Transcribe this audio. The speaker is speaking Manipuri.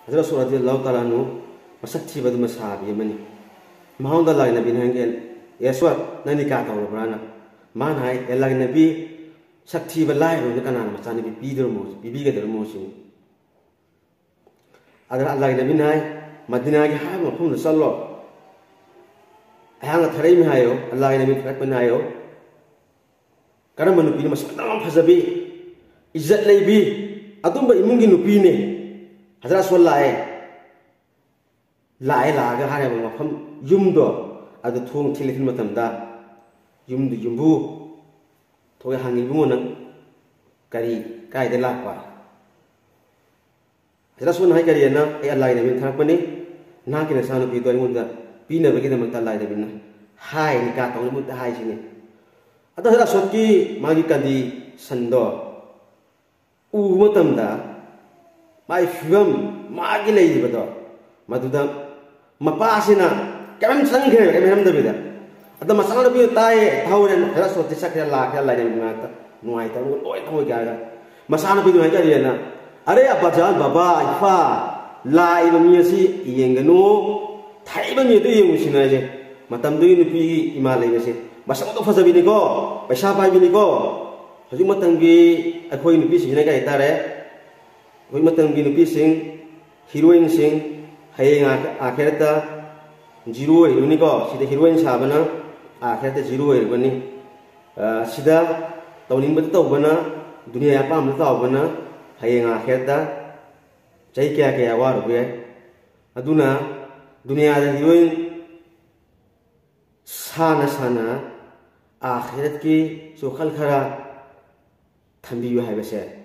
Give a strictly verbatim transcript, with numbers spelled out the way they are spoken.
ꯍꯖꯔꯠ ꯑꯁꯋꯗ ꯔꯗꯤꯌꯜꯂꯥꯍꯨ ꯇꯥꯂꯥ ꯑꯟꯍꯨ ꯃꯁꯛ ꯊꯤꯕ ꯑꯗꯨ ꯃꯁꯥꯕꯤ ꯑꯃꯅꯤ꯫ ꯃꯉꯣꯟꯗ ꯑꯜꯂꯥꯍꯒꯤ ꯅꯕꯤꯅ ꯍꯪꯒꯦ, "ꯑꯦ ꯑꯁꯋꯗ, ꯅꯪ ꯅꯤꯀꯥ ꯇꯧꯔꯕ꯭ꯔꯥꯅ?" ꯃꯥꯅ ꯍꯥꯏ, "ꯑꯦ ꯑꯜꯂꯥꯍꯒꯤ ꯅꯕꯤ, ꯁꯛ ꯊꯤꯕ ꯂꯥꯏꯔꯕꯗ ꯀꯅꯥꯅ ꯃꯆꯥꯅꯨꯄꯤ ꯄꯤꯗꯣꯔꯃꯣ, ꯄꯤꯕꯤꯒꯗꯣꯔꯃꯣ?" ꯁꯤꯅꯤ꯫ ꯑꯗꯨꯅ ꯑꯜꯂꯥꯍꯒꯤ ꯅꯕꯤꯅ ꯍꯥꯏ, "ꯃꯗꯤꯅꯥꯒꯤ ꯍꯥꯏꯔꯤꯕ ꯃꯐꯝꯗ ꯆꯠꯂꯣ, ꯑꯩꯍꯥꯛꯅ ꯊꯥꯔꯛꯏꯅꯤ ꯍꯥꯏꯌꯣ, ꯑꯜꯂꯥꯍꯒꯤ ꯅꯕꯤ ꯊꯥꯔꯛꯄꯅꯤ ꯍꯥꯏꯌꯣ꯫ ꯀꯔꯝꯕ ꯅꯨꯄꯤꯅꯣ? ꯃꯁꯛ ꯌꯥꯝ ꯐꯖꯕꯤ, ꯏꯖꯠ ꯂꯩꯕꯤ, ꯑꯗꯨꯝꯕ ꯏꯃꯨꯡꯒꯤ ꯅꯨꯄꯤꯅꯦ꯫ ꯍꯖꯔꯠ ꯑꯁꯋꯗ ꯂꯥꯛꯑꯦ, ꯂꯥꯛꯑꯦ, ꯂꯥꯛꯑꯒ ꯍꯥꯏꯔꯤꯕ ꯃꯐꯝ, ꯌꯨꯝꯗꯣ, ꯑꯗꯨ ꯊꯣꯡ ꯊꯤꯜꯂꯤ ꯃꯇꯝꯗ ꯌꯨꯝꯗꯨ ꯌꯨꯝꯕꯨ ꯊꯣꯛꯑꯦ, ꯍꯪꯉꯤ, 'ꯏꯕꯨꯡꯉꯣ, ꯅꯪ ꯀꯔꯤ, ꯀꯥꯏꯗ ꯂꯥꯛꯄ?' ꯍꯖꯔꯠ ꯑꯁꯋꯗꯅ ꯍꯥꯏ, "ꯀꯔꯤꯅ? ꯑꯩ ꯑꯜꯂꯥꯍꯒꯤ ꯅꯕꯤꯅ ꯊꯥꯔꯛꯄꯅꯤ, ꯅꯍꯥꯛꯀꯤ ꯅꯆꯥꯅꯨꯄꯤꯗꯣ ꯑꯩꯉꯣꯟꯗ ꯄꯤꯅꯕꯒꯤꯗꯃꯛꯇ ꯑꯜꯂꯥꯍꯒꯤ ꯅꯕꯤꯅ ꯍꯥꯏ, ꯅꯤꯀꯥ ꯇꯧꯅꯕ ꯍꯥꯏꯁꯤꯅꯤ"꯫ ꯑꯗꯣ ꯍꯖꯔꯠ ꯑꯁꯋꯗꯀꯤ ꯃꯥꯒꯤ ꯀꯟꯗꯤꯁꯟꯗꯣ ꯎꯕ ꯃꯇꯝꯗ, ꯃꯥꯒꯤ ꯐꯤꯕꯝ, ꯃꯥꯒꯤ ꯂꯩꯔꯤꯕꯗꯣ, ꯃꯗꯨꯗ ꯃꯄꯥꯁꯤꯅ ꯀꯔꯤꯝ ꯆꯪꯈ꯭ꯔꯦ, ꯀꯔꯤꯝ ꯍꯥꯏꯔꯝꯗꯕꯤꯗ꯫ ꯑꯗ ꯃꯆꯥꯅꯨꯄꯤꯗꯨ ꯇꯥꯏꯌꯦ, ꯇꯥꯍꯧꯔꯦ, ꯍꯖꯔꯠ ꯑꯁꯋꯗꯇꯤ ꯆꯠꯈ꯭ꯔꯦ, ꯂꯥꯛꯈ꯭ꯔꯦ, ꯑꯜꯂꯥꯍꯒꯤ ꯅꯕꯤ ꯃꯅꯥꯛꯇ꯫ ꯅꯨꯡꯉꯥꯏꯇꯕ ꯂꯣꯏ ꯊꯃꯣꯏ ꯀꯥꯏꯔꯒ꯫ ꯃꯆꯥꯅꯨꯄꯤꯗꯨꯅ ꯍꯥꯏꯖꯔꯤꯑꯅ, "ꯑꯔꯦ ꯑꯕꯥꯖꯥꯟ, ꯕꯕꯥ, ꯏꯄꯥ, ꯂꯥꯛꯏꯕ ꯃꯤ ꯑꯁꯤ ꯌꯦꯡꯒꯅꯨ, ꯊꯥꯏꯕ ꯃꯤ ꯑꯗꯨ ꯌꯦꯡꯉꯨꯁꯤꯅ" ꯍꯥꯏꯁꯦ꯫ ꯃꯇꯝꯗꯨꯒꯤ ꯅꯨꯄꯤꯒꯤ ꯏꯃꯥ ꯂꯩꯕꯁꯦ, ꯃꯁꯛ ꯃꯇꯧ ꯐꯖꯕꯤꯅꯤꯀꯣ, ꯄꯩꯁꯥ ꯄꯥꯏꯕꯤꯅꯤꯀꯣ꯫ ꯍꯧꯖꯤꯛ ꯃꯇꯝꯒꯤ ꯑꯩꯈꯣꯏ ꯅꯨꯄꯤꯁꯤꯡꯁꯤꯅ ꯀꯩ ꯍꯥꯏꯇꯥꯔꯦ, ꯑꯩꯈꯣꯏ ꯃꯇꯝꯒꯤ ꯅꯨꯄꯤꯁꯤꯡ ꯍꯤꯔꯣꯏꯟꯁꯤꯡ ꯍꯌꯦꯡ ꯑꯥ-, ꯑꯥꯈꯤꯔꯠꯇ ꯖꯤꯔꯣ ꯑꯣꯏꯔꯤꯕꯅꯤꯀꯣ꯫ ꯁꯤꯗ ꯍꯤꯔꯣꯏꯟ ꯁꯥꯕꯅ ꯑꯥꯈꯤꯔꯠꯇ ꯖꯤꯔꯣ ꯑꯣꯏꯔꯤꯕꯅꯤ꯫ ꯑ, ꯁꯤꯗ ꯇꯧꯅꯤꯡꯕꯗ ꯇꯧꯕꯅ, ꯗꯨꯅꯤꯌꯥ ꯑꯄꯥꯝꯕꯗ ꯇꯧꯕꯅ ꯍꯌꯦꯡ ꯑꯥꯈꯤꯔꯠꯇ ꯆꯍꯤ ꯀꯌꯥ ꯀꯌꯥ ꯋꯥꯔꯨꯕ ꯌꯥꯏ꯫ ꯑꯗꯨꯅ ꯗꯨꯅꯤꯌꯥꯗ ꯍꯤꯔꯣꯏꯟ ꯁꯥꯅ ꯁꯥꯅ ꯑꯥꯈꯤꯔꯠꯀꯤꯁꯨ ꯋꯥꯈꯜ ꯈꯔ ꯊꯝꯕꯤꯌꯨ ꯍꯥꯏꯕꯁꯦ